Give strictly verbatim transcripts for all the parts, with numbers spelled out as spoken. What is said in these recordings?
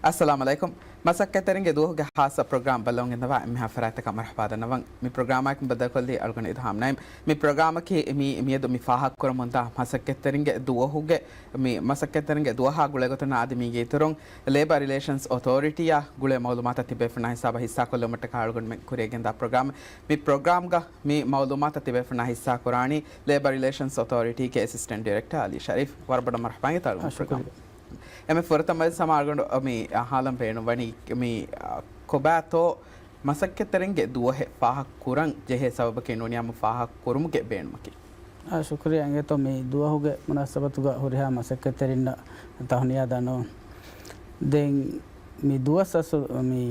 އައްސަލާމު ޢަލައިކުމް. މަސައްކަތްތެރިންގެ ދުވަހުގެ ޚާއްޞަ ޕްރޮގްރާމް ބައްލަވަން ގެންދަވާ އެންމެހާ ފަރާތްތަކަށް މަރުޙަބާ ދަންނަވަން. މި ޕްރޮގްރާމާއެކު ބައްދަލުކޮށްލީ އަޅުގަނޑު އިލްހާމް ނައީމް. މި ޕްރޮގްރާމަކީ މި މިއަދު މި ފާހަގަކުރަމުންދާ މަސައްކަތްތެރިންގެ ދުވަހުގެ، މި މަސައްކަތްތެރިންގެ ދުވަހާ ގުޅޭގޮތުން އަދި މީގެ އިތުރުން ލޭބަރ ރިލޭޝަންސް އޮތޯރިޓީއާ ގުޅޭ މައުލޫމާތަށް ތިބޭފުޅުންނާ ހިސާބަށް ހިއްސާކޮށްލުމަށްޓަކާ އަޅުގަނޑުމެން ކުރިޔަށް ގެންދާ ޕްރޮގްރާމް. މި ޕްރޮގްރާމްގަ މި މައުލޫމާތަށް ތިބޭފުޅުންނާ ހިއްސާކުރާނީ ލޭބަރ ރިލޭޝަންސް އޮތޯރިޓީގެ އެސިސްޓެންޓް ޑިރެކްޓަރ އަލީ ޝަރީފް. ވަރަށް ބޮޑަށް މަރުޙަބާ އިނގޭތޯ އަޅުގަނޑު އާ، ޝުކުރިއްޔާ. ޕްރޮގްރާމް. އެންމެ ފުރަތަމަ ވެސް ހަމަ އަޅުގަނޑު މި އަހާލަން ބޭނުންވަނީ މި، އާ، ކޮބާތޯ މަސައްކަތްތެރިންގެ ދުވަހެއް ފާހަގަ ކުރަން ޖެހޭ ސަބަބަކީ ނޫނީ ހަމަ ފާހަގަ ކުރުމުގެ ބޭނުމަކީ؟ އާ، ޝުކުރިއްޔާ އިނގޭތޯ މި ދުވަހުގެ މުނާސަބަތުގަ ހުރިހާ މަސައްކަތްތެރިންނަށް ތަހުނިޔާ ދަންނަވަން. ދެން މި ދުވަސް އަސް މި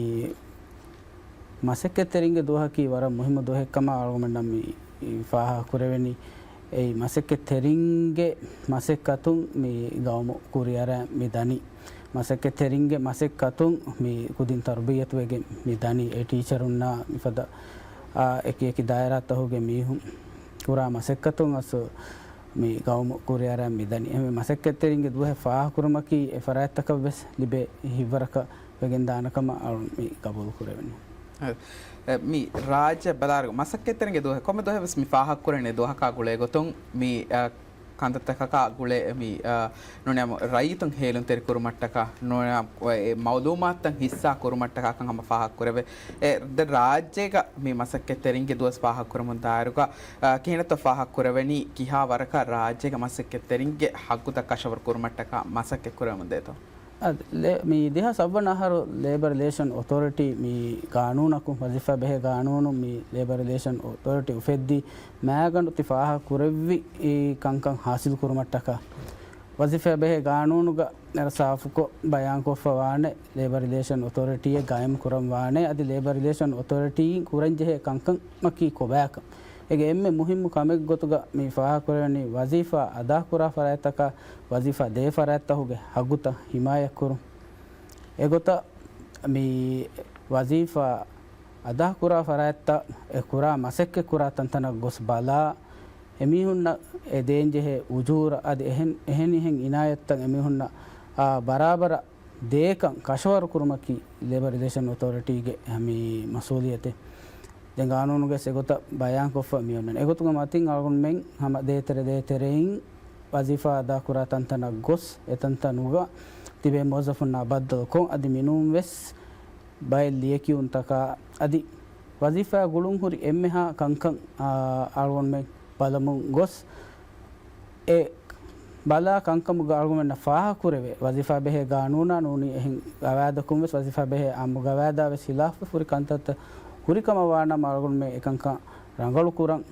މަސައްކަތްތެރިންގެ ދުވަހަކީ ވަރަށް މުހިއްމު ދުވަހެއްކަމަށް އަޅުގަނޑަށް މި ފާހަގަކުރެވެނީ. އެއީ މަސައްކަތްތެރިންގެ މަސައްކަތުން މި ގައުމު ކުރިއަރަން މި ދަނީ. މަސައްކަތްތެރިންގެ މަސައްކަތުން މި ކުދިން ތަރުބިއްޔަތުވެގެން މި ދަނީ. އެ ޓީޗަރުންނާ މިފަދަ، އާ، އެކި އެކި ދާއިރާތަކުގެ މީހުން ކުރާ މަސައްކަތުން އަސް މި ގައުމު ކުރިއަރަން މި ދަނީ. އެހެންވެ މަސައްކަތްތެރިންގެ ދުވަހެއް ފާހަގަކުރުމަކީ އެ ފަރާތްތަކަށް ވެސް ލިބޭ ހިތްވަރަކަށް ވެގެން ދާނެ ކަމަށް އަޅުން މި ގަބޫލު ކުރެވެނީ. އެ، މި ރާއްޖެ ބަލާއިރު މަސައްކަތްތެރިންގެ ދުވަހެއް ކޮންމެ ދުވަހެއް ވެސް މި ފާހަގަކުރެވޭނެ ދުވަހަކާ ގުޅޭ ގޮތުން މި، އަ، ކަންތައްތަކަކާ ގުޅޭ މި، އަ، ނޫނީ ރައްޔިތުން ހޭލުންތެރި ކުރުމަށްޓަކާ، ނޫނީ އެ މައުލޫމާތުތައް ހިއްސާ ކުރުމަށްޓަކާ ކަން ހަމަ ފާހަގަކުރެވޭ. އެ ދެ ރާއްޖޭގަ މި މަސައްކަތްތެރިންގެ ދުވަސް ފާހަގަކުރަމުން ދާއިރުގަ، އަ، ކިހިނެއްތޯ ފާހަގަކުރެވެނީ ކިހާ ވަރަކަށް ރާއްޖޭގަ މަސައްކަތްތެރިންގެ ހައްގުތައް ކަށަވަރު ކުރުމަށްޓަކާ މަސައްކަތް ކުރެވެމުންދޭތޯ؟ އަދި ލޭ-، މި ދެހާސް ސައްވަނަ އަހަރު ލޭބަރ ރިލޭޝަން އޮތޯރިޓީ މި ގާނޫނަކުން، ވަޒީފާ ބެހޭ ގާނޫނުން މި ލޭބަރ ރިލޭޝަން އޮތޯރިޓީ އުފެއްދީ، މައިގަނޑު ތި ފާހަގަ ކުރެއްވި އެ ކަންކަން ހާސިލް ކުރުމަށްޓަކާ. ވަޒީފާ ބެހޭ ގާނޫނުގަ އަރަ ސާފުކޮށް ބަޔާންކޮށްފަ ވާނެ، ލޭބަރ ރިލޭޝަން އޮތޯރިޓީއެއް ގާއިމް ކުރަން ވާނެ، އަދި ލޭބަރ ރިލޭޝަން އޮތޯރިޓީއިން ކުރަންޖެހޭ ކަންކަން މަކީ ކޮބާކަން. އޭގެ އެންމެ މުހިއްމު ކަމެއް ގޮތުގަ މި ފާހަގަކުރެވެނީ ވަޒީފާ އަދާކުރާ ފަރާތްތަކާ ވަޒީފާ ދޭ ފަރާތްތަކުގެ ހައްގުތައް ހިމާޔަތްކުރުން. އެގޮތަށް މި ވަޒީފާ އަދާކުރާ ފަރާތްތައް އެ ކުރާ މަސައްކަތް ކުރާ ތަންތަނަށް ގޮސް ބަލާ، އެމީހުންނަށް އެ ދޭންޖެހޭ އުޖޫރަ އަދި އެހެން، އެހެނިހެން އިނާޔަތްތައް އެމީހުންނަށް، އާ، ބަރާބަރަށް ދޭކަން ކަށަވަރު ކުރުމަކީ ލޭބަރ ރިލޭޝަން އޮތޯރިޓީގެ މި މަސްއޫލިއްޔަތެއް. ދެން ގާނޫނުގަސް އެގޮތަށް ބަޔާންކޮށްފަ މިއޮންނަނީ. އެގޮތުގެ މަތިން އަޅުގަނޑުމެން ހަމަ ދޭތެރެ ދޭތެރެއިން ވަޒީފާ އަދާކުރާ ތަންތަނަށް ގޮސް، އެތަންތަނުގަ ތިބޭ މުވައްޒަފުންނާ ބައްދަލުކޮށް، އަދި މިނޫން ވެސް ބައެއް ލިޔެކިޔުންތަކާ، އަދި ވަޒީފާ ގުޅުން ހުރި އެންމެހާ ކަންކަން، އާ، އަޅުގަނޑުމެން ބަލަމުން ގޮސް، އެ ބަލާ ކަންކަމުގަ އަޅުގަނޑުމެންނަށް ފާހަގަކުރެވޭ، ވަޒީފާ ބެހޭ ގާނޫނާ ނޫނީ އެހެން ގަވާއިދަކުން ވެސް، ވަޒީފާ ބެހޭ އާއްމު ގަވާއިދާ ވެސް ހިލާފު ހުރި ކަންތައްތައް ހުރި ކަމަށް ވާނަމަ، އަޅުގަނޑުމެން އެކަންކަން ރަނގަޅު ކުރަން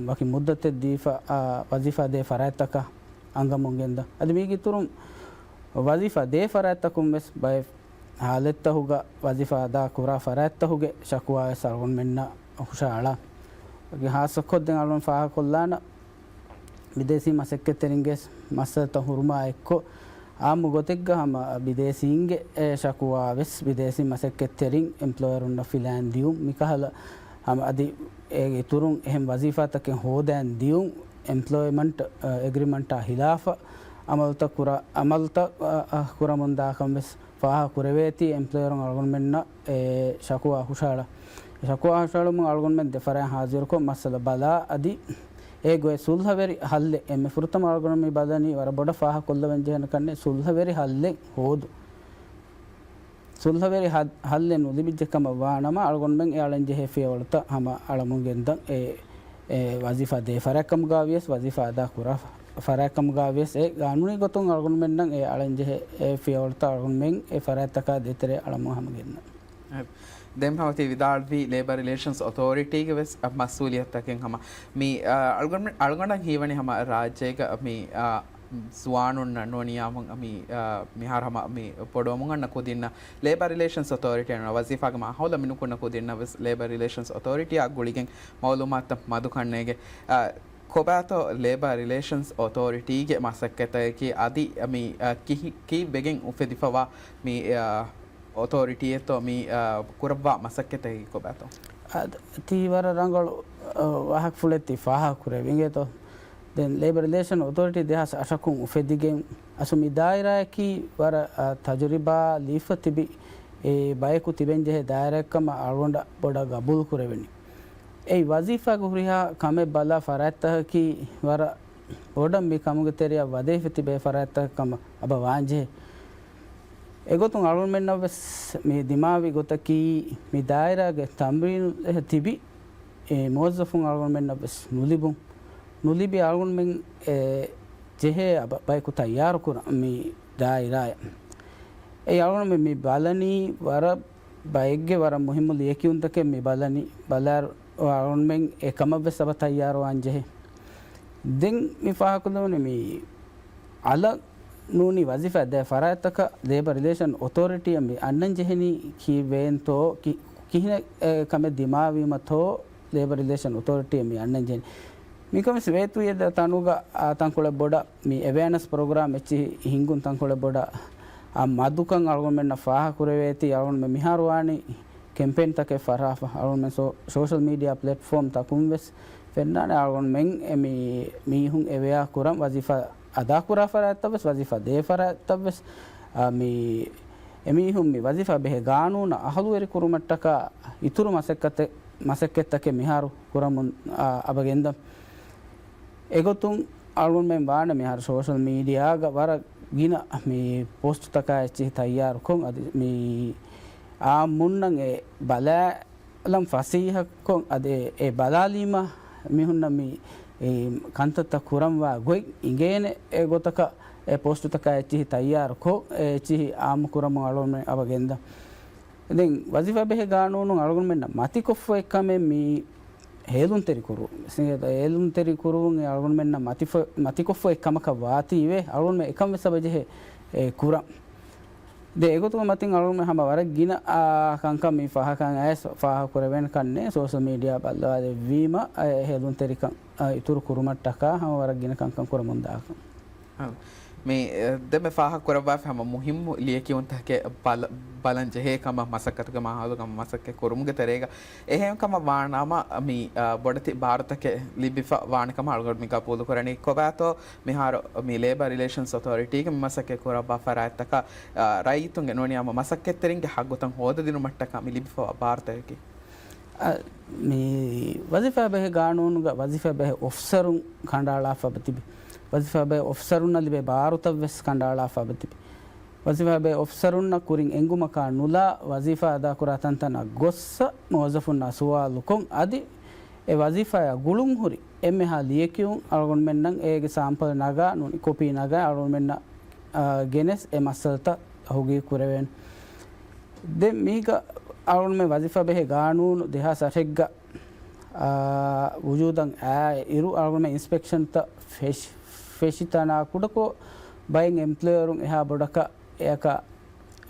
ވަކި މުއްދަތެއް ދީފަ، އާ، ވަޒީފާ ދޭ ފަރާތްތަކަށް އަންގަމުން ގެންދަން. އަދި މީގެ އިތުރުން ވަޒީފާ ދޭ ފަރާތްތަކުން ވެސް ބައެއް ހާލަތްތަކުގަ ވަޒީފާ އަދާ ކުރާ ފަރާތްތަކުގެ ޝަކުވާ ވެސް އަޅުގަނޑުމެންނަށް ހުށަހަޅާ. އަދި ހާއްސަކޮށް ދެން އަޅުގަނޑު ފާހަގަކޮށްލާނަން، ބިދޭސީ މަސައްކަތްތެރިންގެ މައްސަލަތައް ހުރުމާ އެއްކޮށް، އާއްމު ގޮތެއްގަ ހަމަ ބިދޭސީންގެ އެ ޝަކުވާ ވެސް ބިދޭސީ މަސައްކަތްތެރިން އެމްޕްލޯޔަރުންނަށް ފިލާން ދިޔުން، މިކަހަލަ ހަމަ އަދި އޭގެ އިތުރުން އެހެން ވަޒީފާތަކެއް ހޯދަން ދިޔުން، އެމްޕްލޯއިމަންޓް، އަ، އެގްރިމަންޓާ ހިލާފަށް އަމަލުތައް ކުރާ، އަމަލުތައް، އަ، އަ، ކުރަމުންދާކަން ވެސް ފާހަގަ ކުރެވޭތީ އެމްޕްލޯޔަރުން އަޅުގަނޑުމެންނަށް އެ ޝަކުވާ ހުށަހަޅާ. ޝަކުވާ ހުށަހެޅުމުން އަޅުގަނޑުމެން ދެ ފަރާތް ހާޒިރުކޮށް މައްސަލަ ބަލާ އަދި އޭގެ ސުލްހަވެރި ހައްލެއް އެންމެ ފުރަތަމަ އަޅުގަނޑު މި ބަލަނީ ވަރަށް ބޮޑަށް ފާހަގަކޮށްލަވަން ޖެހޭނެ ކަންނޭ ސުލްހަވެރި ހައްލެއް ހޯދުން. ސުލްހަވެރި ހަ-، ހައްލެއް ނުލިބިއްޖެ ކަމަށް ވާނަމަ އަޅުގަނޑުމެން އެ އަޅަން ޖެހޭ ފިޔަވަޅުތައް ހަމަ އަޅަމުން ގެންދަން. އެ، އެ ވަޒީފާ ދޭ ފަރާތް ކަމުގަ ވިޔަސް ވަޒީފާ އަދާ ކުރާ ފަރާތް ކަމުގަ ވިޔަސް އެ ގާނޫނީ ގޮތުން އަޅުގަނޑުމެންނަށް އެ އަޅަން ޖެހޭ އެ ފިޔަވަޅުތައް އަޅުގަނޑުމެން އެ ފަރާތްތަކާ ދޭތެރޭ އަޅަމުން ހަމަ ގެންދަން. ދެން ހަމަ ތި ވިދާޅުވީ ލޭބަރ ރިލޭޝަންސް އޮތޯރިޓީގެ ވެސް މަސްއޫލިއްޔަތުތަކެއް ހަމަ މި، އަ، އަޅުގަނޑު-، އަޅުގަނޑަށް ހީވަނީ ހަމަ ރާއްޖޭގަ މި، އަ، ޒުވާނުންނަށް ނޫނީ އާއްމު މި، އަ، މިހާރު ހަމަ މި ބޮޑުވަމުން އަންނަ ކުދިންނަށް ލޭބަރ ރިލޭޝަންސް އޮތޯރިޓީ އަންނަ ވަޒީފާގެ މާހައުލަށް މި ނުކުންނަ ކުދިންނަށް ވެސް ލޭބަރ ރިލޭޝަންސް އޮތޯރިޓީއާ ގުޅިގެން މައުލޫމާތުތައް މަދު ކަންނޭގެ، އަ، ކޮބާތޯ ލޭބަރ ރިލޭޝަންސް އޮތޯރިޓީގެ މަސައްކަތަކީ އަދި މި، އަ، ކިހި-، ކީއްވެގެން އުފެދިފަވާ މި، އަ، އޮތޯރިޓީއެއްތޯ މި، އަ، ކުރައްވާ މަސައްކަތަކީ ކޮބާތޯ؟ އަދި ތީ ވަރަށް ރަނގަޅު، އަ، ވާހަކަފުޅެއް ތި ފާހަގަ ކުރެވި އިނގޭތޯ. ދެން ލޭބަރ ރިލޭޝަން އޮތޯރިޓީ ދެހާސް އަށަކުން އުފެދިގެން އަސްލު މި ދާއިރާއަކީ ވަރަށް، އާ، ތަޖުރިބާ ލިބިފަ ތިބި، އެ، ބަޔަކު ތިބެންޖެހޭ ދާއިރާއެއްކަމަށް އަޅުގަނޑަށް ބޮޑަށް ގަބޫލު ކުރެވެނީ. އެއީ ވަޒީފާގެ ހުރިހާ ކަމެއް ބަލާ ފަރާތްތަކަކީ ވަރަށް ބޮޑަށް މި ކަމުގެ ތެރެއަށް ވަދެވިފަ ތިބޭ ފަރާތްތަކެއް ކަމަށް އަބަ ވާންޖެހޭ. އެގޮތުން އަޅުގަނޑުމެންނަށް ވެސް މި ދިމާވި ގޮތަކީ މި ދާއިރާގެ ތަމްރީނު ތިބި އެ މުވައްޒަފުން އަޅުގަނޑުމެންނަށް ވެސް ނުލިބުން، ނުލިބި އަޅުގަނޑުމެން އެ ޖެހޭ އަބަ-، ބަޔަކު ތައްޔާރު ކުރަން މި ދާއިރާއަށް. އެ އަޅުގަނޑުމެން މި ބަލަނީ ވަރަށް ބައެއްގެ ވަރަށް މުހިއްމު ލިޔެކިޔުންތަކެއް މި ބަލަނީ. ބަލާ އަޅުގަނޑުމެން އެ ކަމަށް ވެސް އަބަ ތައްޔާރުވާން ޖެހޭ. ދެން މި ފާހަގަކޮށްލެވުނީ މި އަލަށް ނޫނީ ވަޒީފާ ދޭ ފަރާތްތަކަށް ލޭބަރ ރިލޭޝަން އޮތޯރިޓީއަށް މި އަންނަން ޖެހެނީ ކީއްވެއިންތޯ، ކި-، ކިހިނެއް އެ ކަމެއް ދިމާވީމަތޯ ލޭބަރ ރިލޭޝަން އޮތޯރިޓީއަށް މި އަންނަން ޖެހެނީ. މިކަން ވެސް ވޭތުވި އެއް ތަނުގަ، އާ، ތަންކޮޅެއް ބޮޑަށް މި އެވެއާނަސް ޕްރޮގްރާމް އެއްޗިހި ހިންގުން ތަންކޮޅެއް ބޮޑަށް، އާ، މަދުކަން އަޅުގަނޑުމެންނަށް ފާހަގަ ކުރެވޭތީ. އަޅުގަނޑުމެން މިހާރު ވާނީ ކެމްޕޭންތަކެއް ފަށާފަ، އަޅުގަނޑުމެން ސޯ-، ސޯޝަލް މީޑިއާ ޕްލެޓްފޯމް ތަކުން ވެސް ފެންނާނެ އަޅުގަނޑުމެން އެ މި-، މީހުން އެވެއާ ކުރަން ވަޒީފާ އަދާކުރާ ފަރާތްތައް ވެސް، ވަޒީފާ ދޭ ފަރާތްތައް ވެސް، އާ، މި އެމީހުން މި ވަޒީފާ ބެހޭ ގާނޫނަށް އަހުލުވެރި ކުރުމަށްޓަކާ އިތުރު މަސައްކަތެއް-، މަސައްކަތްތަކެއް މިހާރު ކުރަމުން، އާ، އަބަ ގެންދަން. އެގޮތުން އަޅުގަނޑުމެން ވާނެ މިހާރު ސޯޝަލް މީޑިއާގަ ވަރަށް ގިނަ މި ޕޯސްޓުތަކާ އެއްޗިހި ތައްޔާރުކޮށް، އަދި މި އާއްމުންނަށް އެ ބަލާ ލަން ފަސޭހަކޮށް، އަދި އެ ބަލާލީމަ މީހުންނަށް މި ކަންތައްތައް ކުރަންވާ ގޮތް އިނގޭނެ އެ ގޮތަކަށް އެ ޕޯސްޓުތަކާ އެއްޗިހި ތައްޔާރުކޮށް، އެ އެއްޗިހި އާއްމު ކުރަމުން އަޅުގަނޑުމެން އަބަ ގެންދަން. ދެން ވަޒީފާ ބެހޭ ގާނޫނުން އަޅުގަނޑުމެންނަށް މަތިކޮށްފައި ކަމެއް މި ހޭލުންތެރި ކުރު-، ހޭލުންތެރި ކުރުވުން އެ އަޅުގަނޑުމެންނަށް މަތިފަ-، މަތިކޮށްފައި ކަމަކަށް ވާތީވެ، އަޅުގަނޑުމެން އެކަން ވެސް އަބަ ޖެހޭ އެ ކުރަން. ދެ އެގޮތުގެ މަތިން އަޅުގަނޑުމެން ހަމަ ވަރަށް ގިނަ، އާ، ކަންކަން މި ފާހަކަ އައިސް ފާހަކަ ކުރެވޭނެ ކަންނޭ. ސޯޝަލް މީޑިއާ ބައްލަވާލެއްވީމަ، އެ ހޭލުންތެރިކަން، އާ، އިތުރު ކުރުމަށްޓަކާ ހަމަ ވަރަށް ގިނަ ކަންކަން ކުރަމުންދާކަން. އަ، މި، އެ، ދެންމެ ފާހަކަ ކުރައްވާފަ ހަމަ މުހިއްމު ލިޔެކިޔުންތަކެއް ބަލަ-، ބަލަން ޖެހޭ ކަމަށް މަސައްކަތުގެ މާހައުލުގަ މަސައްކަތް ކުރުމުގެ ތެރޭގަ އެހެން ކަމަށް ވާނަމަ، މި، އަ، ބޮޑެތި ބާރުތަކެއް ލިބިފަ ވާނެ ކަމަށް އަޅުގަނޑު މި ގަބޫލު ކުރަނީ. ކޮބާތޯ މިހާރު މި ލޭބަރ ރިލޭޝަންސް އޮތޯރިޓީގެ މި މަސައްކަތް ކުރައްވާ ފަރާތްތަކަށް، އަ، ރައްޔިތުންގެ ނޫނީ ހަމަ މަސައްކަތްތެރިންގެ ހައްގުތައް ހޯދަދިނުމަށްޓަކާ މި ލިބިފަވާ ބާރުތަކަކީ؟ އަ، މި ވަޒީފާ ބެހޭ ގާނޫނުގަ ވަޒީފާ ބެހޭ އޮފިސަރުން ކަނޑައަޅާފަ ތިބި. ވަޒީފާ ބެހޭ އޮފިސަރުންނަށް ލިބޭ ބާރުތައް ވެސް ކަނޑައަޅާފަ ތިބި. ވަޒީފާ ބެހޭ އޮފިސަރުންނަށް ކުރިން އެނގުމަކާ ނުލާ ވަޒީފާ އަދާކުރާ ތަންތަނަށް ގޮއްސަ މުވައްޒަފުންނާ ސުވާލުކޮށް، އަދި އެ ވަޒީފާއާ ގުޅުން ހުރި އެންމެހާ ލިޔެކިޔުން އަޅުގަނޑުމެންނަށް އޭގެ ސާމްޕަލް ނަގާ، ނޫނީ ކޮޕީ ނަގާ އަޅުގަނޑުމެންނަށް، އާ، ގެނެސް އެ މައްސަލަތައް ތަހުގީގު ކުރެވޭނެ. ދެން މީގަ އަޅުގަނޑުމެން ވަޒީފާ ބެހޭ ގާނޫނު ދެހާސް އަށެއްގަ، އާ، ވުޖޫދަށް އައި އިރު އަޅުގަނޑުމެން އިންސްޕެކްޝަންތައް ފެށި-، ފެށި ތަނާ ކުޑަކޮށް ބައެއް އެމްޕްލޮޔަރުން އެހާ ބޮޑަކަށް އެއަކަށް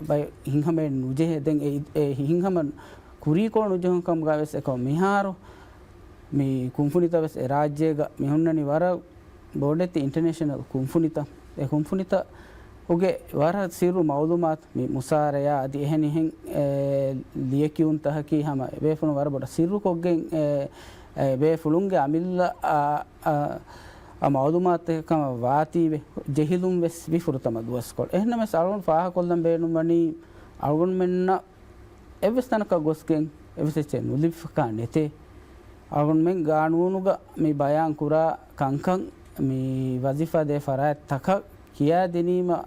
ބައެއް ހިތްހަމައެއް ނުޖެހޭ. ދެން އެ، އެ ހިތްހަމަ ކުރީކޮޅު ނުޖެހުނު ކަމުގަ ވެސް އެކަމަށް މިހާރު މި ކުންފުނިތައް ވެސް އެ ރާއްޖޭގަ މި ހުންނަނީ ވަރަށް ބޮޑެތި އިންޓަނޭޝަނަލް ކުންފުނިތައް. އެ ކުންފުނިތައް އުގެ ވަރަށް ސިއްރު މައުލޫމާތު މި މުސާރަޔާ އަދި އެހެނިހެން، އެ، ލިޔެކިޔުންތަކަކީ ހަމަ އެބޭފުޅުން ވަރަށް ބޮޑަށް ސިއްރުކޮށްގެން، އެ، އެ، އެބޭފުޅުންގެ އަމިއްލަ، އަ، އަ، އަ، މައުލޫމާތުތަކެއް ކަމަށް ވާތީވެ ޖެހިލުން ވެސް ވި ފުރަތަމަ ދުވަސްކޮޅު. އެހެންނަމަވެސް އަޅުގަނޑު ފާހަގަކޮށްލަން ބޭނުންވަނީ އަޅުގަނޑުމެންނަށް އެއްވެސް ތަނަކަށް ގޮސްގެން އެއްވެސް އެއްޗެއް ނުލިބިފަކާ ނެތޭ. އަޅުގަނޑުމެން ގާނޫނުގަ މި ބަޔާން ކުރާ ކަންކަން މި ވަޒީފާ ދޭ ފަރާތްތަކަށް ކިޔާދިނީމަ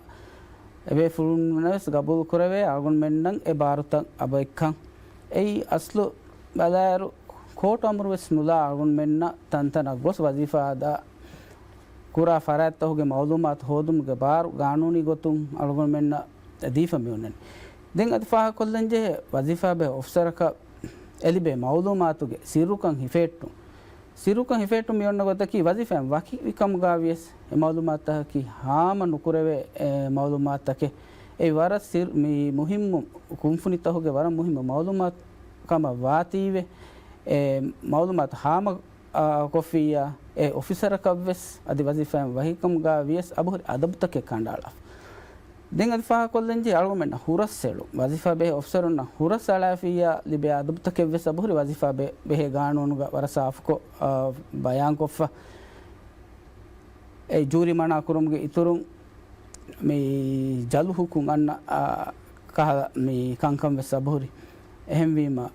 އެބޭފުޅުންނަށް ވެސް ގަބޫލު ކުރެވޭ އަޅުގަނޑުމެންނަށް އެ ބާރުތައް އަބައެއްކަން. އެއީ އަސްލު ބަލާއިރު ކޯޓް އަމުރު ވެސް ނުލާ އަޅުގަނޑުމެންނަށް ތަންތަނަށް ގޮސް ވަޒީފާ އަދާ ކުރާ ފަރާތްތަކުގެ މައުލޫމާތު ހޯދުމުގެ ބާރު ގާނޫނީ ގޮތުން އަޅުގަނޑުމެންނަށް ދީފަ މިއޮންނަނީ. ދެން އަދި ފާހަގަކޮށްލަންޖެހޭ ވަޒީފާބެހޭ އޮފިސަރަކަށް އެލިބޭ މައުލޫމާތުގެ ސިއްރުކަން ހިފެހެއްޓުން. ސިއްރުކަން ހިފެހެއްޓުން މިއޮންނަ ގޮތަކީ ވަޒީފާއިން ވަކިވި ކަމުގަ ވިޔަސް އެ މައުލޫމާތުތަކަކީ ހާމަ ނުކުރެވޭ، އެ، މައުލޫމާތުތަކެއް. އެ ވަރަށް ސިއްރު-، މި މުހިއްމު ކުންފުނިތަކުގެ ވަރަށް މުހިއްމު މައުލޫމާތު ކަމަށް ވާތީވެ، އެ މައުލޫމާތު ހާމަ އާ، ކޮށްފިއްޔާ، އެ އޮފިސަރަކަށްވެސް އަދި ވަޒީފާއިން ވަކިކަމުގަ ވިޔަސް އަބަހުރި އަދަބުތަކެއް ކަނޑައަޅާފަ. ދެން އަދި ފާހަގަކޮށްލަންޖެހޭ އަޅުގަނޑުމެންނަށް ހުރަސްއެޅުން، ވަޒީފާ ބެހޭ އޮފިސަރުންނަށް ހުރަސް އަޅާފިއްޔާ ލިބޭ އަދަބުތަކެއްވެސް އަބަހުރި ވަޒީފާ ބެ-، ބެހޭ ގާނޫނުގަ ވަރަށް ސާފުކޮށް، އާ، ބަޔާންކޮށްފަ. އެ ޖޫރި މަނާ ކުރުމުގެ އިތުރުން މި ޖަލު ހުކުމް އަންނަ، އާ، ކަހަލަ މި ކަންކަން ވެސް އަބުހުރި. އެހެންވީމަ،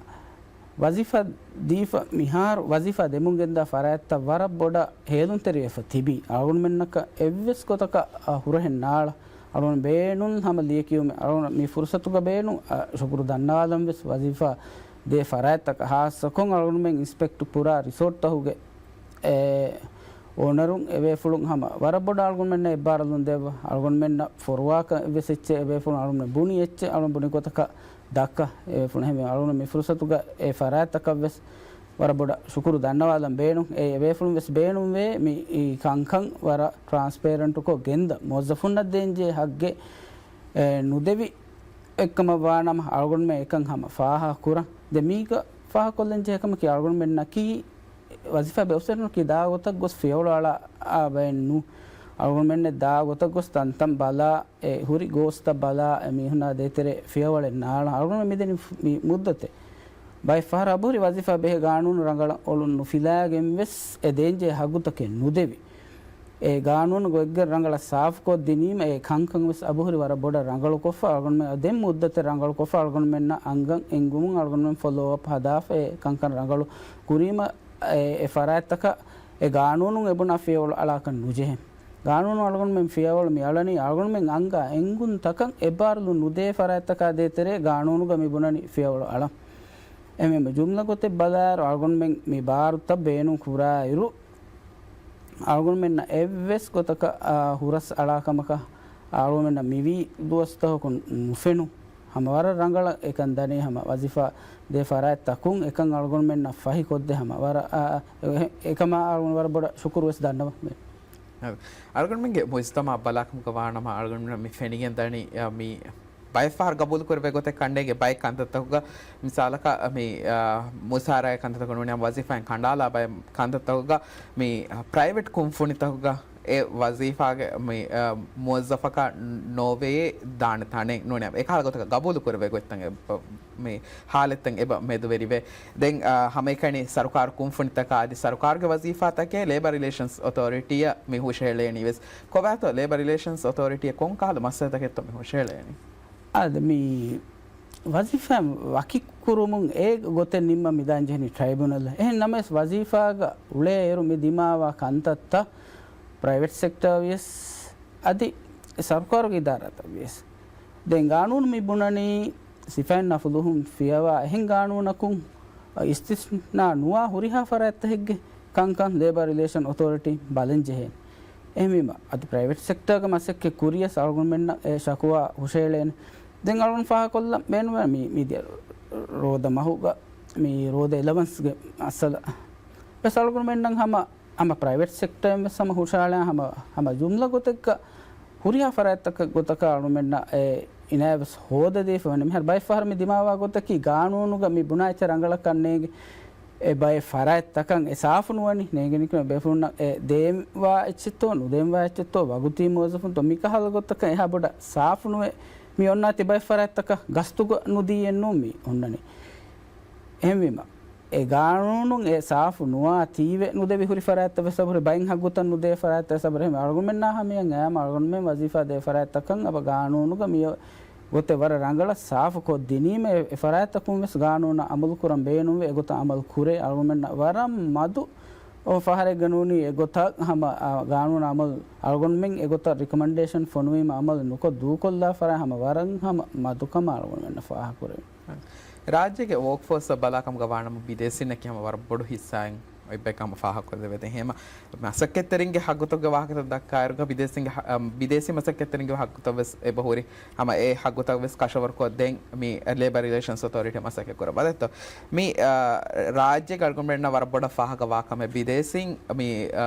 ވަޒީފާ ދީފަ މިހާރު ވަޒީފާ ދެމުން ގެންދާ ފަރާތްތައް ވަރަށް ބޮޑަށް ހޭލުންތެރިވެފަ ތިބީ. އަޅުގަނޑުމެންނަކަށް އެއްވެސް ގޮތަކަށް، އާ، ހުރަހެއް ނާޅަ. އަޅުގަނޑު ބޭނުން ހަމަ ލިޔެކިޔުމެއް. އަޅުގަނޑު މި ފުރުސަތުގަ ބޭނުން، އާ، ޝުކުރު ދަންނަވާލަން ވެސް ވަޒީފާ ދޭ ފަރާތްތަކަށް ހާއްސަކޮށް އަޅުގަނޑުމެން އިންސްޕެކްޓް ކުރާ ރިސޯޓްތަކުގެ އެ އޯނަރުން އެބޭފުޅުން ހަމަ ވަރަށް ބޮޑަށް އަޅުގަނޑުމެންނަށް އެއްބާރުލުން ދެއްވާ. އަޅުގަނޑުމެންނަށް ފޮރުވާކަށް ވެސް އެއްޗެއް އެބޭފުޅުން އަޅުގަނޑުމެން ބުނި އެއްޗެއް އަޅުގަނޑު ބުނި ގޮތަކަށް ދައްކާ އެބޭފުޅުން. އެހެންވެ އަޅުގަނޑު މި ފުރުސަތުގަ އެ ފަރާތްތަކަށް ވެސް ވަރަށް ބޮޑަށް ޝުކުރު ދަންނަވާލަން ބޭނުން. އެ އެބޭފުޅުން ވެސް ބޭނުންވޭ މި އީ ކަންކަން ވަރަށް ޓްރާންސްޕޭރެންޓުކޮށް ގެންދަ މުވައްޒަފުންނަށް ދޭންޖެހޭ ހައްގެއް އެ، ނުދެވި އެއްކަމަށް ވާނަމަ، އަޅުގަނޑުމެން އެކަން ހަމަ ފާހަގަ ކުރަން. ދެ މީގަ ފާހަގަކޮށްލަން ޖެހޭ ކަމަކީ، އަޅުގަނޑުމެންނަކީ ވަޒީފާ އޮފިސަރުންނަކީ ދާ ގޮތަށް ގޮސް ފިޔަވަޅު އަޅާ ބައެއް ނޫ. އަޅުގަނޑުމެންނެއް ދާ ގޮތަށް ގޮސް ތަންތަން ބަލާ، އެ ހުރި ގޯސްތައް ބަލާ، އެ މީހުނާ ދޭތެރޭ ފިޔަވަޅެއް ނާޅާ. އަޅުގަނޑުމެން މިދެނީ މި މުއްދަތެއް. ބައެއް ފަހަރަށް އަބުހުރި ވަޒީފާ ބެހޭ ގާނޫނު ރަނގަޅަށް އޮޅުން ނުފިލާގެން ވެސް އެ ދޭންޖެހޭ ހައްގުތަކެއް ނުދެވި. އެ ގާނޫނު ގޮތްގެ ރަނގަޅަށް ސާފުކޮށްދިނީމަ، އެ ކަންކަން ވެސް އަބުހުރި ވަރަށް ބޮޑަށް ރަނގަޅުކޮށްފަ، އަޅުގަނޑުމެން ދެން މުއްދަތެއް ރަނގަޅުކޮށްފަ، އަޅުގަނޑުމެންނަށް އަންގަން އެންގުމުން އަޅުގަނޑުމެން ފޮލޯ އަޕް ހަދާފަ، އެ ކަންކަން ރަނގަޅު ކުރީމަ، އެ، އެ ފަރާތްތަކަށް އެ ގާނޫނުން އެބުނާ ފިޔަވަޅު އަޅާކަށް ނުޖެހޭ. ގާނޫނު އަޅުގަނޑުމެން ފިޔަވަޅު މި އަޅަނީ، އަޅުގަނޑުމެން އަންގާ އެންގުން ތަކަށް އެއްބާރުލުން ނުދޭ ފަރާތްތަކާ ދޭތެރޭ ގާނޫނުގަ މި ބުނަނީ ފިޔަވަޅު އަޅަން. އެމެ ޖުމްލަ ގޮތެއް ބަލާއިރު، އަޅުގަނޑުމެން މި ބާރުތައް ބޭނުން ކުރާއިރު، އަޅުގަނޑުމެންނަށް އެއްވެސް ގޮތަކަށް، އާ، ހުރަސް އަޅާކަމަކަށް އަޅުގަނޑުމެންނަށް މިވީ ދުވަސްތަކަކުން ނުފެނު. ހަމަ ވަރަށް ރަނގަޅަށް އެކަން ދަނީ ހަމަ ވަޒީފާ ދޭ ފަރާތްތަކުން އެކަން އަޅުގަނޑުމެންނަށް ފަހިކޮށްދޭ ހަމަ ވަރަށް، އާ، އެ-، އެކަމާ އަޅުގަނޑު ވަރަށް ބޮޑަށް ޝުކުރު ވެސް ދަންނަވަން. އަޅުގަނޑުމެންގެ މުޖްތަމަޢަށް ބަލާކަމުގަ ވާނަމަ، އަޅުގަނޑުމެން މި ފެނިގެން ދަނީ، އަ، މި ބައެއް ފަހަރު ގަބޫލު ކުރެވޭ ގޮތެއް ކަނޑޭގެ ބައެއް ކަންތައްތަކުގަ، މިސާލަކަށް މި، އަ، މުސާރައިގެ ކަންތައްތަކުން ނޫނީ ވަޒީފާއިން ކަނޑާލާ ބައެއް ކަންތައްތަކުގަ މި، އަ، ޕްރައިވެޓް ކުންފުނިތަކުގަ އެ ވަޒީފާގެ މި، އަ، މުވައްޒަފަކާ ނޯވެޔޭ ދާނެ ތަނެއް ނޫނީ އެކަހަލަ ގޮތަކަށް ގަބޫލު ކުރެވޭ ގޮތްތައް އެބަ މި ހާލަތްތައް އެބަ މެދުވެރިވޭ. ދެން، އާ، ހަމައެކަނި ސަރުކާރު ކުންފުނިތަކާ އަދި ސަރުކާރުގެ ވަޒީފާތަކެއް ލޭބަރ ރިލޭޝަންސް އޮތޯރިޓީއަށް މި ހުށަހެޅޭނީ ވެސް. ކޮބާތޯ ލޭބަރ ރިލޭޝަންސް އޮތޯރިޓީއަށް ކޮން ކަހަލަ މައްސަލަތަކެއްތޯ މި ހުށަހެޅޭނީ؟ އާދެ، މި ވަޒީފާ ވަކި ކުރުމުން އެ ގޮތެއް ނިންމަން މިދާން ޖެހެނީ ޓްރައިބިއުނަލް. އެހެން ނަމަވެސް ވަޒީފާގަ އުޅޭއިރު މި ދިމާވާ ކަންތައްތައް ޕްރައިވެޓް ސެކްޓަރ ވިޔަސް އަދި ސަރުކާރުގެ އިދާރާތައް ވިޔަސް. ދެން ގާނޫނު މި ބުނަނީ ސިފައިންނާ ފުލުހުން ފިޔަވާ އެހެން ގާނޫނަކުން އިސްތިސްނާ ނުވާ ހުރިހާ ފަރާތްތަކެއްގެ ކަންކަން ލޭބަރ ރިލޭޝަން އޮތޯރިޓީ ބަލަން ޖެހޭނެ. އެހެންވީމަ، އަދި ޕްރައިވެޓް ސެކްޓަރގެ މަސައްކަތް ކުރިޔަސް އަޅުގަނޑުމެންނަށް އެ ޝަކުވާ ހުށައެޅޭނެ. ދެން އަޅުގަނޑު ފާހަގަކޮށްލަން ބޭނުންވޭ މި، މިދިޔަ ރޯދަ މަހުގަ މި ރޯދަ އެލަވަންސްގެ މައްސަލަ ވެސް އަޅުގަނޑުމެންނަށް ހަމަ ހަމަ ޕްރައިވެޓް ސެކްޓަރއިން ވެސް ހަމަ ހުށަހަޅާ ހަމަ، ހަމަ ޖުމްލަ ގޮތެއްގަ ހުރިހާ ފަރާތްތަކަށް ގޮތަކަށް އަޅުމެންނަށް އެ އިނާޔަތް ވެސް ހޯދަދީފަ ވަނީ. މިހާރު ބައެއް ފަހަރު މި ދިމާވާ ގޮތަކީ ގާނޫނުގަ މި ބުނާ އެއްޗެއް ރަނގަޅަކަށް ނޭނގެ އެ ބައެއް ފަރާތްތަކަށް އެ ސާފު ނުވަނީ. ނޭނގެނީ ބޭފުޅުންނަށް އެ ދޭންވާ އެއްޗެއްތޯ، ނުދޭންވާ އެއްޗެއްތޯ، ވަގުތީ މުވައްޒަފުންތޯ، މިކަހަލަ ގޮތަކަށް އެހާ ބޮޑަށް ސާފު ނުވެ މި އޮންނާތީ ބައެއް ފަރާތްތަކަށް ގަސްތުގަ ނުދީއެއްނޫން މި އޮންނަނީ. އެހެންވީމަ، އެ ގާނޫނުން އެ ސާފު ނުވާ ތީވެ ނުދެވި ހުރި ފަރާތްތައް ވެސް އަބުރި، ބައެއް ހައްގުތައް ނުދޭ ފަރާތްތައް ވެސް އަބުރި. އަޅުގަނޑުމެންނާ ހަމަޔަށް އައިމަ އަޅުގަނޑުމެން ވަޒީފާ ދޭ ފަރާތްތަކަށް އަބަ ގާނޫނުގަ މި ގޮތެއް ވަރަށް ރަނގަޅަށް ސާފު ކޮށްދިނީމަ، އެ ފަރާތްތަކުން ވެސް ގާނޫނަށް އަމަލު ކުރަން ބޭނުންވެ އެގޮތަށް އަމަލު ކުރޭ. އަޅުގަނޑުމެންނަށް ވަރަށް މަދު އޮ ފަހަރެއްގަ ނޫނީ އެގޮތަށް ހަމަ، އާ، ގާނޫނަށް އަމަލު، އަޅުގަނޑުމެން އެގޮތަށް ރިކޮމެންޑޭޝަން ފޮނުވީމަ އަމަލު ނުކޮށް ދޫކޮށްލާ ފަރާތް ހަމަ ވަރަށް ހަމަ މަދުކަމަށް އަޅުގަނޑުމެންނަށް ފާހަގަކުރެވި. ރާއްޖޭގެ ވޯކްފޯސްއަށް ބަލާކަމުގަ ވާނަމަ، ބިދޭސީންނަކީ ހަމަ ވަރަށް ބޮޑު ހިއްސާއެއް އޮތްބަޔަކަށް ހަމަ ފާހަގަކޮށްލެވޭ. ދެން އެހެންމަ މަސައްކަތްތެރިންގެ ހައްގުތަކުގެ ވާހަކަތައް ދައްކާއިރުގަ، ބިދޭސީންގެ ހަ-، އަ، ބިދޭސީ މަސައްކަތްތެރިންގެ ހައްގުތައް ވެސް އެބަހުރި. ހަމަ އެ ހައްގުތައް ވެސް ކަށަވަރުކޮށް ދެން މި ލޭބަރ ރިލޭޝަންސް އޮތޯރިޓީ މަސައްކަތް ކުރައްވާ ދެއްތޯ. މި، އަ، ރާއްޖޭގެ އަޅުގަނޑުމެންނަށް ވަރަށް ބޮޑަށް ފާހަގަ ވާ ކަމެއް ބިދޭސީން މި، އަ،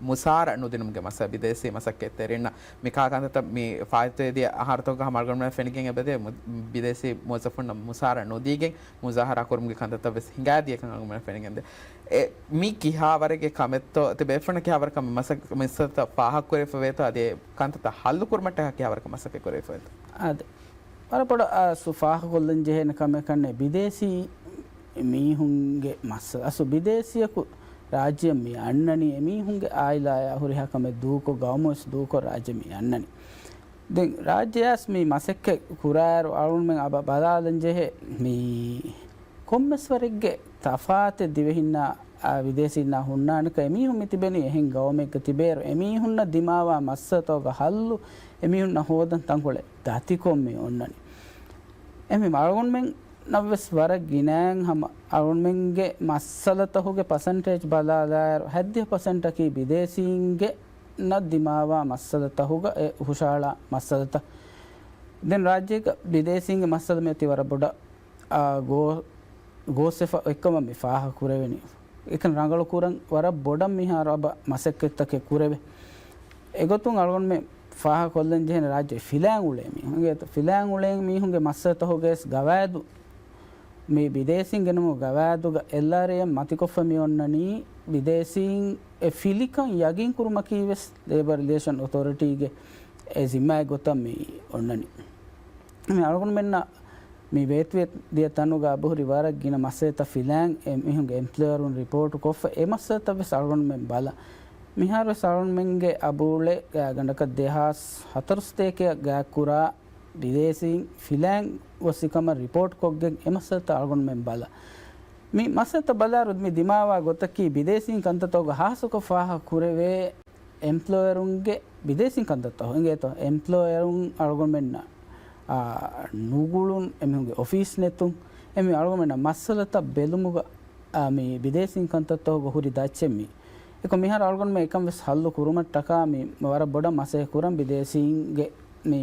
މުސާރަ ނުދިނުމުގެ މައްސަލަ، ބިދޭސީ މަސައްކަތްތެރިންނަށް މި ކާކަންތައްތައް މި ފާއިތުވެދިޔަ އަހަރުތަކުގަ ހަމަ އަޅުގަނޑުމެން ފެނިގެން އެބަދޭ މު-، ބިދޭސީ މުވައްޒަފުންނަށް މުސާރަ ނުދީގެން މުޒާހަރާ ކުރުމުގެ ކަންތައްތައް ވެސް ހިނގާދިޔަކަން އަޅުގަނޑުމެން ފެނިގެންދޭ. އެ، މި ކިހާވަރެއްގެ ކަމެއްތޯ؟ ތި ބޭފުޅުންނަށް ކިހާވަރަކަށް މި މަސައް-، މި މައްސަލަތައް ފާހަގަކުރެވިފަ ވޭތޯ؟ އަދި އެ ކަންތައްތައް ހައްލު ކުރުމަށްޓަކާ ކިހާވަރަކަށް މަސައްކަތް ކުރެވިފަ ވޭތޯ؟ އާދެ. ވަރަށް ބޮޑަށް އަސް ފާހަގަކޮށްލަން ޖެހޭނެ ކަމެއްކަންނޭ ބިދޭސީ މީހުންގެ މައްސަލަ. އަސް ބިދޭސީއަކު ރާއްޖެއަށް މި އަންނަނީ އެމީހުންގެ އާއިލާއާ ހުރިހާ ކަމެއް ދޫކޮށް، ގައުމުވެސް ދޫކޮށް ރާއްޖެ މި އަންނަނީ. ދެން ރާއްޖެއަސް މި މަސައްކަތް ކުރާއިރު އަޅުގަނޑުމެން އަބަ ބަލާލަން ޖެހޭ މި ކޮންމެސް ވަރެއްގެ ތަފާތެއް ދިވެހިންނާ، އާ، ވިދޭސީންނާ ހުންނާނެކަން. އެމީހުން މި ތިބެނީ އެހެން ގައުމެއްގަ ތިބޭއިރު އެމީހުންނަށް ދިމާވާ މައްސަލަތަކުގަ ހައްލު އެމީހުންނަށް ހޯދަން ތަންކޮޅެއް ދަތިކޮށް މި އޮންނަނީ. އެހެންވީމަ އަޅުގަނޑުމެންނަށްވެސް ވަރަށް ގިނައިން ހަމަ އަޅުގަނޑުމެންގެ މައްސަލަތަކުގެ ޕަސެންޓޭޖް ބަލާލާއިރު، ހަތްދިހަ ޕަސެންޓަކީ ބިދޭސީންގެ ނަށް ދިމާވާ މައްސަލަތަކުގަ އެ ހުށަހަޅާ މައްސަލަތައް. ދެން ރާއްޖޭގަ ބިދޭސީންގެ މައްސަލަ މިއޮތީ ވަރަށް ބޮޑަށް، އާ، ގޯ-، ގޯސްވެފަ އޮތްކަމަށް މި ފާހަގަ ކުރެވެނީ. އެކަން ރަނގަޅު ކުރަން ވަރަށް ބޮޑަށް މިހާރު އަބަ މަސައްކަތްތަކެއް ކުރެވޭ. އެގޮތުން އަޅުގަނޑުމެން ފާހަގަކޮށްލަން ޖެހޭނެ ރާއްޖެ ފިލާން އުޅޭ މީހުން. އެ ފިލާން އުޅޭ މީހުންގެ މައްސަލަތަކުގައި ގަވާއިދު، މި ބިދޭސީން ގެނަމު ގަވާއިދުގަ އެލްއާރްއޭ މަތިކޮށްފަ މި އޮންނަނީ ބިދޭސީން އެ ފިލިކަން ޔަގީން ކުރުމަކީ ވެސް ލޭބަރ ރިލޭޝަން އޮތޯރިޓީގެ އެ ޒިންމާއެއް ގޮތަށް މި އޮންނަނީ. މި އަޅުގަނޑުމެންނަށް މި ވޭތުވެ ދިޔަ ތަނުގަ އަބަހުރި ވަރަށް ގިނަ މައްސަލަތައް ފިލާން އެ މީހުންގެ އެމްޕްލޯޔަރުން ރިޕޯޓު ކޮށްފަ، އެ މައްސަލަތައް ވެސް އަޅުގަނޑުމެން ބަލަ. މިހާރު ވެސް އަޅުގަނޑުމެންގެ އަބޫޅެ ގާތްގަނޑަކަށް ދެހާސް ހަތަރު ސަތޭކައަށް ގާތްކުރާ ބިދޭސީން ފިލާން ގޮސް ސިކަމަށް ރިޕޯޓް ކޮށްގެން އެ މައްސަލަތައް އަޅުގަނޑުމެން ބަލަ. މި މައްސަލަތައް ބަލާއިރު މި ދިމާވާ ގޮތަކީ ބިދޭސީން ކަންތައްތަކުގަ ހާއްސަކޮށް ފާހަގަ ކުރެވޭ އެމްޕްލޯޔަރުންގެ ބިދޭސީން ކަންތައްތައް އިނގޭތޯ، އެމްޕްލޯޔަރުން އަޅުގަނޑުމެންނަށް، އާ، ނުގުޅުން، އެމީހުންގެ އޮފީސް ނެތުން، އެމީ އަޅުގަނޑުމެންނަށް މައްސަލަތައް ބެލުމުގަ، އާ، މި ބިދޭސީން ކަންތައްތަކުގަ ހުރި ދައްޗެއް މީ. އެކަމް މިހާރު އަޅުގަނޑުމެން އެކަން ވެސް ހައްލު ކުރުމަށްޓަކާ މި ވަރަށް ބޮޑަށް މަސައްކަތް ކުރަން ބިދޭސީންގެ މި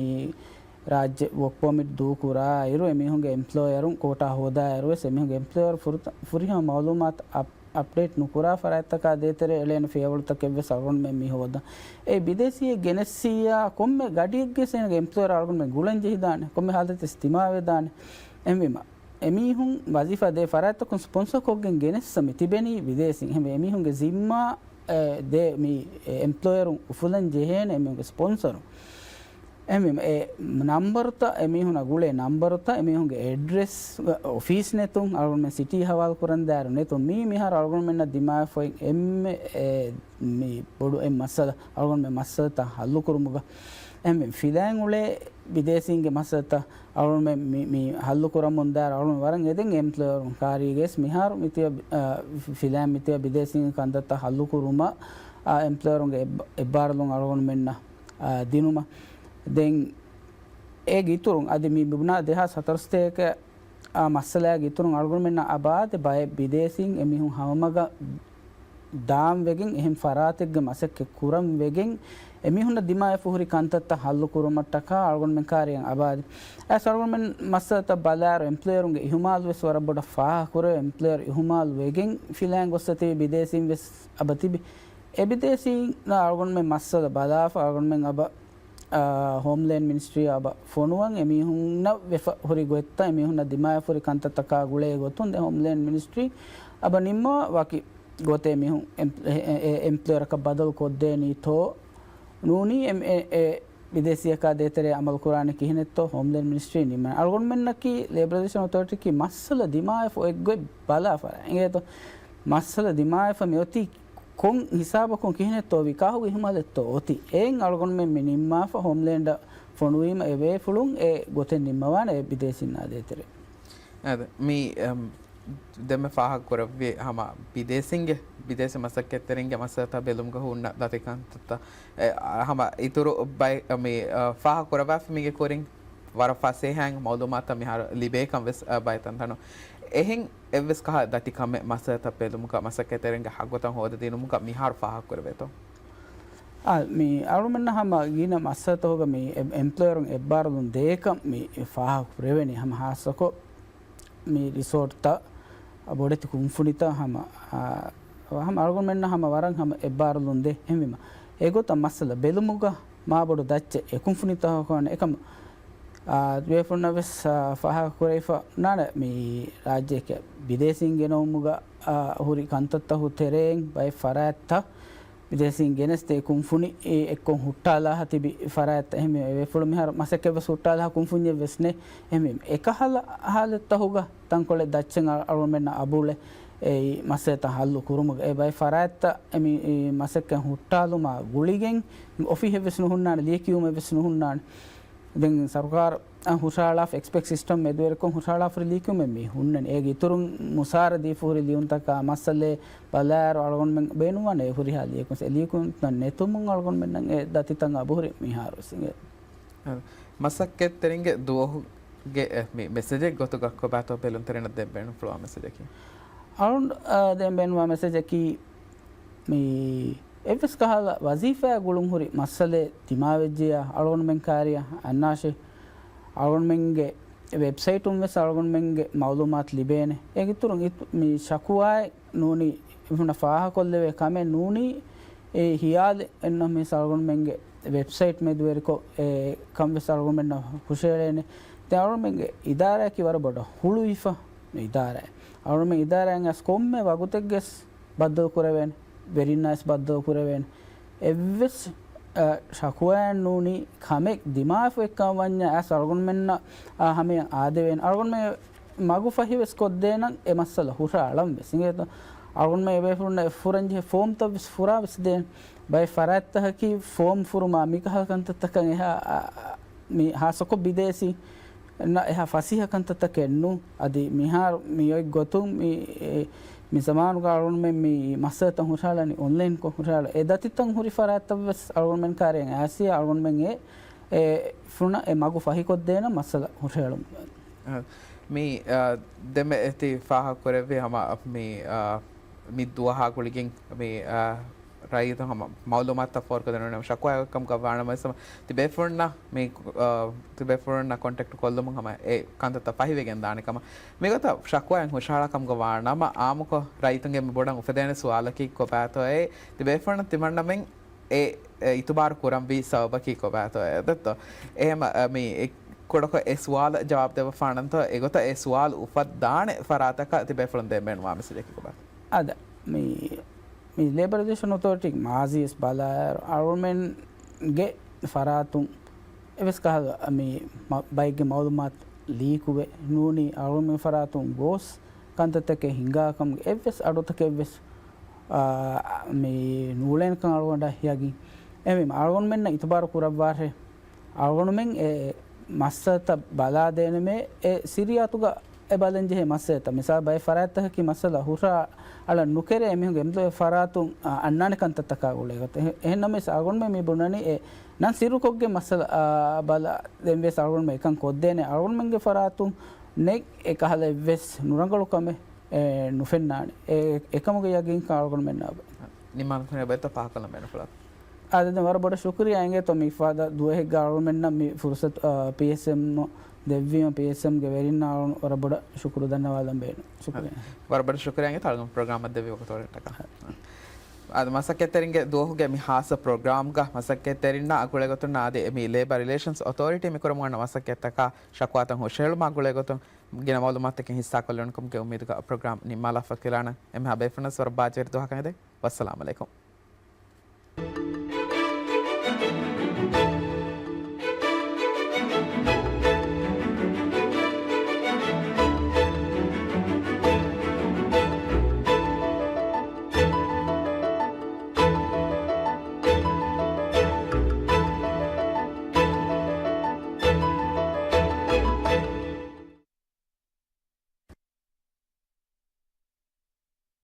ރާއްޖެ ވޯކް ޕަރމިޓް ދޫކުރާ އިރު، އެމީހުންގެ އެމްޕްލޯޔަރުން ކޯޓާ ހޯދާ އިރު ވެސް، އެމީހުންގެ އެމްޕްލޯޔަރު ފުރި-، ފުރިހަމަ މައުލޫމާތު އަޕް-، އަޕްޑޭޓް ނުކުރާ ފަރާތްތަކާ ދޭތެރޭ އެޅޭނެ ފިޔަވަޅުތަކެއް ވެސް އަޅުގަނޑުމެން މި ހޯދަން. އެ ބިދޭސީއެއް ގެނެއްސިއްޔާ ކޮންމެ ގަޑިއެއްގެ ސޭނގެ އެމްޕްލޯޔަރ އަޅުގަނޑުމެން ގުޅަން ޖެހިދާނެ، ކޮންމެ ހާލަތެއް ދިމާވެދާނެ. އެހެންވީމަ، އެމީހުން ވަޒީފާ ދޭ ފަރާތްތަކުން ސްޕޮންސަ ކޮށްގެން ގެނެއްސަ މި ތިބެނީ ބިދޭސީން. އެހެންވެ، އެމީހުންގެ ޒިންމާ، އެ، ދޭ މި އެމްޕްލޯޔަރުން އުފުލަން ޖެހޭނެ އެމީހުންގެ ސްޕޮންސަރުން. އެހެންވީމަ، އެ ނަންބަރުތައް، އެމީހުންނަށް ގުޅޭ ނަންބަރުތައް، އެމީހުންގެ އެޑްރެސް، އޮފީސް ނެތުން، އަޅުގަނޑުމެން ސިޓީ ހަވާލު ކުރަން ދާއިރު ނެތުން، މީ މިހާރު އަޅުގަނޑުމެންނަށް ދިމާވެފައި އެންމެ، އެ، މި ބޮޑު އެއް މައްސަލަ، އަޅުގަނޑުމެން މައްސަލަތައް ހައްލު ކުރުމުގަ. އެހެންވީމަ، ފިލާން އުޅޭ ބިދޭސީންގެ މައްސަލަތައް އަޅުގަނޑުމެން މި، މި ހައްލު ކުރަމުން ދާއިރު އަޅުގަނޑު ވަރަށް އެދެން އެމްޕްލޯޔަރުން ކާރީގައި ވެސް މިހާރު މިތިބަ، އަ، ފިލާން މިތިބަ ބިދޭސީންގެ ކަންތައްތައް ހައްލު ކުރުމަށް، އަ، އެމްޕްލޯޔަރުންގެ އެއްބަ-، އެއްބާރުލުން އަޅުގަނޑުމެންނަށް، އަ، ދިނުމަށް. ދެން އޭގެ އިތުރުން އަދި މި ބުނާ ދެހާސް ހަތަރު ސަތޭކަ އާ މައްސަލައިގެ އިތުރުން އަޅުގަނޑުމެންނަށް އަބާދެ ބައެއް ބިދޭސީން އެމީހުން ހަމަމަގަށް ދާން ވެގެން، އެހެން ފަރާތެއްގެ މަސައްކަތް ކުރަން ވެގެން، އެމީހުންނަށް ދިމާވެފަ ހުރި ކަންތައްތައް ހައްލު ކުރުމަށްޓަކާ އަޅުގަނޑުމެން ކާރިއަށް އަބާދެ. އައިސް އަޅުގަނޑުމެން މައްސަލަތައް ބަލާއިރު، އެމްޕްލޯޔަރުންގެ އިހުމާލު ވެސް ވަރަށް ބޮޑަށް ފާހަގަ ކުރެވޭ. އެމްޕްލޯޔަރު އިހުމާލު ވެގެން ފިލާން ގޮއްސަ ތިބި ބިދޭސީން ވެސް އަބަ ތިބި. އެ ބިދޭސީންނާ އަޅުގަނޑުމެން މައްސަލަ ބަލާފަ، އަޅުގަނޑުމެން އަބަ އާ، ހޯމްލޭންޑް މިނިސްޓްރީ އަބަ ފޮނުވަން އެމީހުންނަށް ވެފަ ހުރި ގޮތްތައް، އެމީހުންނަށް ދިމާވެފަ ހުރި ކަންތައްތަކާ ގުޅޭ ގޮތުން ދެ ހޯމްލޭންޑް މިނިސްޓްރީ އަބަ ނިންމަވާ ވަކި ގޮތެއް މީހުން އެމް-، އެ-، އެ-، އެ-، އެމްޕްލޯޔަރަކަށް ބަދަލު ކޮށްދޭނީތޯ ނޫނީ އެ-، އެ-، އެ ބިދޭސީއަކާ ދޭތެރޭ އަމަލު ކުރާނެ ކިހިނެއްތޯ ހޯމްލޭންޑް މިނިސްޓްރީ ނިންމަން. އަޅުގަނޑުމެންނަކީ ލޭބަރ ރިލޭޝަން އޮތޯރިޓީއަކީ މައްސަލަ ދިމާވެފަ އޮތް ގޮތް ބަލާފަ އިނގޭތޯ. މައްސަލަ ދިމާވެފަ މިއޮތީ ކޮން ހިސާބަކުން ކިހިނެއްތޯ ވީ، ކާކުގެ އިހުމާލެއްތޯ އޮތީ؟ އެއިން އަޅުގަނޑުމެން މި ނިންމާފަ ހޯމްލޭންޑަށް ފޮނުވީމަ އެ ބޭފުޅުން އެ ގޮތެއް ނިންމަވާނެ އެ ބިދޭސީންނާ ދޭތެރޭ. އާދެ، މި، އަމް، ދެންމެ ފާހަގަ ކުރެއްވި ހަމަ ބިދޭސީންގެ، ބިދޭސީ މަސައްކަތްތެރިންގެ މައްސަލަތައް ބެލުމުގަ ހުންނަ ދަތިކަންތައްތައް، އެ، އަ، ހަމަ އިތުރު ބައި، މި، އަ، ފާހަގަ ކުރައްވާފަ މީގެ ކުރިން ވަރަށް ފަސޭހައިން މައުލޫމާތު މިހާރު ލިބޭކަން ވެސް، އަ، ބައިތަންތަނު. އެހެން އެއްވެސް ކަހަލަ ދަތި ކަމެއް މައްސަލަތައް ބެލުމުގަ، މަސައްކަތްތެރިންގެ ހައްގުތައް ހޯދަދިނުމުގަ މިހާރު ފާހަގަކުރެވޭތޯ؟ އާ، މި އަޅުމެންނަށް ހަމަ ގިނަ މައްސަލަތަކުގަ މި އެ-، އެމްޕްލޯޔަރުން އެއްބާރުލުން ދޭކަން މި ފާހަގަކުރެވެނީ. ހަމަ ހާއްސަކޮށް މި ރިސޯޓްތައް، ބޮޑެތި ކުންފުނިތައް ހަމަ، އާ، ހަމަ އަޅުގަނޑުމެންނަށް ހަމަ ވަރަށް ހަމަ އެއްބާރުލުން ދޭ. އެހެންވީމަ، އެގޮތަށް މައްސަލަ ބެލުމުގަ މާބޮޑު ދައްޗެއް އެކުންފުނިތަކަކު އެކަމަ، އާ، ބޭފުޅުންނަށް ވެސް، އާ، ފާހަގަކުރެވިފަ ނާނެ މި ރާއްޖެއެކޭ ބިދޭސީން ގެނައުމުގަ، އާ، ހުރި ކަންތައްތަކު ތެރެއިން ބައެއް ފަރާތްތައް ބިދޭސީން ގެނެސްދޭ ކުންފުނި އެ އެއްކޮށް ހުއްޓާލާހަ ތިބި ފަރާތްތައް. އެހެންވެ، އެ ބޭފުޅުން މިހާރު މަސައްކަތް ވެސް ހުއްޓާލާ ކުންފުންޏެއް ވެސް ނެތް. އެހެންވެ، އެކަހަލަ ހާލަތްތަކުގަ ތަންކޮޅެއް ދައްޗެއް އަ-، އަޅުމެންނަށް އަބުޅެ އެއީ މައްސަލަތައް ހައްލު ކުރުމުގަ. އެ ބައެއް ފަރާތްތައް އެ މި-، އެ މަސައްކަތް ހުއްޓާލުމާ ގުޅިގެން އޮފީހެއް ވެސް ނުހުންނާނެ، ލިޔެކިޔުމެއް ވެސް ނުހުންނާނެ. ދެން ސަރުކާރަށް ހުށަހަޅާފަ، އެކްސްޕެކްޓް ސިސްޓަމް މެދުވެރިކޮށް ހުށަހަޅާފަ ހުރި ލިޔެކިޔުމެއް މި ހުންނަނީ. އޭގެ އިތުރުން މުސާރަ ދީފަ ހުރި ލިޔުންތަކާ މައްސަލައެއް ބަލާއިރު އަޅުގަނޑުމެން ބޭނުންވާނެ އެ ހުރިހާ ލިޔެކިޔުން. އެ ލިޔެކިޔުންތައް ނެތުމުން އަޅުގަނޑުމެންނަށް އެ ދަތިތައް އަބުހުރި މިހާރު ވެސް އިނގޭ. އަ، މަސައްކަތްތެރިންގެ ދުވަހުގެ، އެ، މި މެސެޖެއް ގޮތުގަ ކޮބާތޯ ބެލުންތެރިންނަށް ދޭން ބޭނުންފުޅުވާ މެސެޖަކީ؟ އަޅުން، އަ، ދޭން ބޭނުންވާ މެސެޖަކީ މި އެއްވެސް ކަހަލަ ވަޒީފާއާ ގުޅުން ހުރި މައްސަލައެއް ދިމާވެއްޖެޔާ، އަޅުގަނޑުމެން ކާރިޔަށް އަންނާށޭ. އަޅުގަނޑުމެންގެ ވެބްސައިޓުން ވެސް އަޅުގަނޑުމެންގެ މައުލޫމާތު ލިބޭނެ. އޭގެ އިތުރުން އިތު-، މި ޝަކުވާއެއް ނޫނީ، އެފުނަށް ފާހަގަކޮށްލެވޭ ކަމެއް ނޫނީ، އެ ހިޔާލެއް އެއްނަމަވެސް އަޅުގަނޑުމެންގެ ވެބްސައިޓް މެދުވެރިކޮށް އެ ކަން ވެސް އަޅުގަނޑުމެންނަށް ހުށައެޅޭނެ. ދެން އަޅުގަނޑުމެންގެ އިދާރާއަކީ ވަރަށް ބޮޑަށް ހުޅުވިފަ މި އިދާރާ. އަޅުގަނޑުމެން އިދާރާއިން އަސް ކޮންމެ ވަގުތެއްގެސް ބައްދަލު ކުރެވޭނެ، ވެރިންނާވެސް ބައްދަލު ކުރެވޭނެ. އެއްވެސް، އަ، ޝަކުވާއެއް ނޫނީ، ކަމެއް ދިމާވެފަ އޮތްކަން ވަންޏާ އަސް އަޅުގަނޑުމެންނަށް، އަ، ހަމަޔަށް އާދެވޭނެ. އަޅުގަނޑުމެން މަގު ފަހިވެސް ކޮށްދޭނަން އެ މައްސަލަ ހުށަހަޅަން ވެސް އިނގޭތޯ. އަޅުގަނޑުމެން އެބޭފުޅުންނަށް އެ ފުރަންޖެހޭ ފޯމްތައް ވެސް ފުރާ ވެސް ދޭނެ. ބައެއް ފަރާތްތަކަކީ ފޯމް ފުރުމާ މިކަހަލަ ކަންތައްތަކަށް އެހާ، އަ، އަ، މި ހާއްސަކޮށް ބިދޭސީ އެހާ ފަސޭހަ ކަންތައްތަކެއް ނޫން. އަދި މިހާރު މި އޮތް ގޮތުން މި، އެ، މި ޒަމާނުގަ އަޅުގަނޑުމެން މި މައްސަލަތައް ހުށަހަޅަނީ އޮންލައިންކޮށް ހުށަހަޅާ. އެ ދަތިތައް ހުރި ފަރާތްތައް ވެސް އަޅުގަނޑުމެން ކާރިޔަށް އައިސް އަޅުގަނޑުމެން އެ، އެ ފުނަށް އެ މަގު ފަހިކޮށްދޭނަން މައްސަލަ ހުށަހެޅުން. އަ، މި، އަ، ދެންމެ އެތި ފާހަގަކުރެއްވި ހަމަ މި، އަ، މި ދުވަހާ ގުޅިގެން މި، އަ، ރައްޔިތުން ހަމަ މައުލޫމާތުތައް ފޯރުކޮށްދޭނެ ޝަކުވާ ކަމުގަ ވާނަމަވެސް ތިބޭފުޅުންނަށް މި، އަ، ތިބޭފުޅުންނާ ކޮންޓެކްޓް ކޮށްލުމުން ހަމަ އެ ކަންތައްތައް ފަހިވެގެން ދާނެ ކަމަށް. މިގޮތަށް ޝަކުވާއެއް ހުށަހަޅާ ކަމުގަ ވާނަމަ އާއްމުކޮށް ރައްޔިތުންގެ މި ބޮޑަށް އުފެދޭނެ ސުވާލަކީ ކޮބާތޯއޭ؟ ތިބޭފުޅުން ތިމަންނަމެން އެ، އެ އިތުބާރު ކުރަންވީ ސަބަބަކީ ކޮބާތޯއޭ؟ ދެއްތޯ؟ އެހެމަ، އަ، މި އެ ކުޑަކޮށް އެ ސުވާލަށް ޖަވާބު ދެއްވަފާނަންތޯ، އެގޮތަށް އެ ސުވާލު އުފައްދާނެ ފަރާތަކަށް ތިބޭފުޅުން ދޭން ބޭނުންވާ މެސެޖަކީ ކޮބާތޯ؟ އަދަ، މި، މި ލޭބަރ ރިލޭޝަން އޮތޯރިޓީ މާޒީ ވެސް ބަލާއިރު، އަޅުގަނޑުމެންގެ ފަރާތުން އެވެސް ކަހަލަ މި މަ-، ބައެއްގެ މައުލޫމާތު ލީކުވެ ނޫނީ، އަޅުގަނޑުމެން ފަރާތުން ގޯސް ކަންތައްތަކެއް ހިނގާ ކަމުގެ އެއްވެސް އަޑުތަކެއްވެސް، އާ، މި ނޫޅޭނެ ކަން އަޅުގަނޑަށް ޔަގީން. އެހެންވީމަ އަޅުގަނޑުމެންނަށް އިތުބާރު ކުރައްވާށޭ. އަޅުގަނޑުމެން އެ މައްސަލަތައް ބަލާދޭނަމޭ، އެ ސިރިއާތުގަ އެ ބަލަންޖެހޭ މައްސަލަތައް. މިސާލު ބައެއް ފަރާތްތަކަކީ މައްސަލަ ހުށަ އަޅަން ނުކެރޭ އެމީހުންގެ އެމްލޯ ފަރާތުން، އަ، އަންނާނެ ކަންތައްތަކާ ގުޅޭގޮތަށް. އެހެ-، އެހެންނަމަވެސް އަޅުގަނޑުމެން މި ބުނަނީ އެ ނަން ސިއްރުކޮށްގެން މައްސަލަ، އާ، ބަލާ ދެންވެސް އަޅުގަނޑުމެން އެކަން ކޮށްދޭނެ. އަޅުގަނޑުމެންގެ ފަރާތުން ނެތް އެ ކަހަލަ އެއްވެސް ނުރަނގަޅު ކަމެއް، އެ، ނުފެންނާނެ. އެ، އެކަމުގެ ޔަގީންކަން އަޅުގަނޑުމެންނާ ނިމާން ކުރިޔަށް ބެތަ ފާހަގަކޮށްލަން ބޭނުންފުޅާ. އާދެ، ދެން ވަރަށް ބޮޑަށް ޝުކުރިޔާ އިނގޭތޯ މި އިފާދާ ދުވަހެއްގަ އަޅުގަނޑުމެންނަށް މި ފުރުސަތު، އާ، ޕީއެސްއެމް ދެއްވީމަ ޕީއެސްއެމްގެ ވެރިންނަށް އަޅުގަނޑު ވަރަށް ބޮޑަށް ޝުކުރު ދަންނަވާލަން ބޭނުން. ޝުކުރިޔާ. ވަރަށް ބޮޑަށް ޝުކުރިޔާ އިނގޭތޯ އަޅުގަނޑު ޕްރޮގްރާމަށް ދެއްވި ވަގުތުވަރަށްޓަކާ. އާދެ، މަސައްކަތްތެރިންގެ ދުވަހުގެ މި ހާއްސަ ޕްރޮގްރާމްގަ މަސައްކަތްތެރިންނާ ގުޅޭގޮތުން އާދެ، މި ލޭބަރ ރިލޭޝަންސް އޮތޯރިޓީ މި ކުރަމުން އަންނަ މަސައްކަތްތަކާ ޝަކުވާތައް ހުށަހެޅުމާ ގުޅޭގޮތުން ގިނަ މައުލޫމާތުތަކެއް ހިއްސާކޮށްލެވުނު ކަމުގެ އުއްމީދުގަ ޕްރޮގްރާމް ނިންމާލާފަ ކިލާނަން. އެންމެހާ ބޭފުޅުންނަށް ވަރަށް ބާއްޖަވެރި ދުވަހަކަށް ހެދޭ. ވައްސަލާމް އަލައިކުމް.